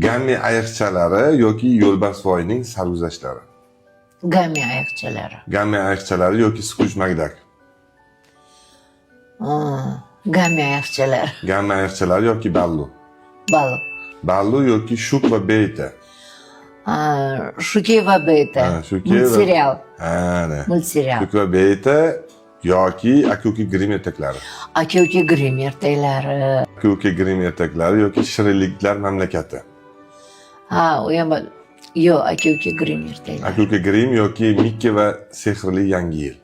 Gammi ayiqchalari yoki Yo'lbarsvoyning sarguzashtlari? Gammi ayiqchalari. Gammi ayiqchalari yoki Skruj Makdak? Gammi ayiqchalari. Gammi ayiqchalari yoki Ballu? Ballu. Ballu yoki Shuk va Beyta? Shuki va Beyta. Ha, Shuki va- Мультсериал. Ana. Мультсериал. Shuk va Beyta yoki Aka uka Grimm ertaklari? Aka uka Grimm ertaklari. Aka uka Grimm ertaklari yoki Shirinliklar mamlakati? Ha, u ham, yo'q, Aka uka Grimm ertaklari. Aka uka Grimm yoki Mikki va sehrli yangi yil?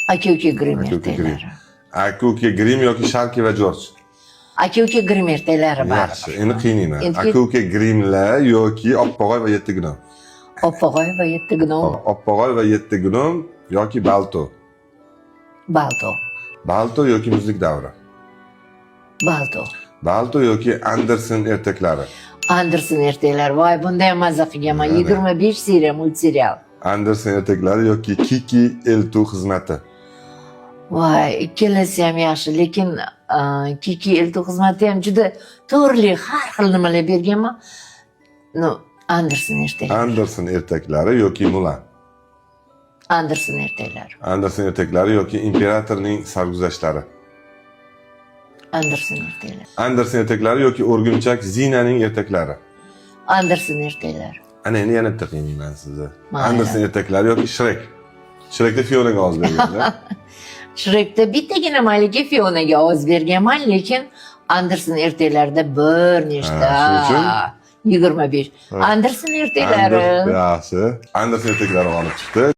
Aka uka Grimm Aka uka Grimm. ertaklari. Aka uka Grimm yoki Sharki va Jorj? Aka uka Grimm ertaklari Yaxshi, baribir. endi qiynayman. Aka uka Grimmlar yoki Oppog'oy va yetti gnom? Oppog'oy va yetti gnom. Oppog'oy va yetti gnom yoki Balto? Balto. Balto yoki Muzlik davri? Balto. Balto yoki Andersen ertaklari? Andersen ertaklari. Voy, bunda ham maza qilganman. Mana. 25 seriya мультсериал. Andersen ertaklari yoki Kiki eltuv xizmati? Voy, ikkalasi ham yaxshi, lekin Kiki eltuv xizmati ham juda turli, har xil nimalar berganman. Ну, Andersen ertaklari. Andersen ertaklari yoki Mulan? Andersen ertaklari. Andersen ertaklari yoki Imperatorning sarguzashtlari? Andersen ertaklari. Andersen ertaklari yoki O'rgimchak Zinaning ertaklari? Andersen ertaklari. Ana, endi yana bitta qiynayman sizni. Mayli. Andersen ertaklari yoki Shrek? Shrekda Fionaga ovoz berganda. Shrekda bittagina malika Fionaga ovoz berganman, lekin Andersen ertaklarida bir nechta. Ha, shuning uchun? 25. Ha. Andersen ertaklari. Yaxshi. Andersen ertaklari g'olib chiqdi.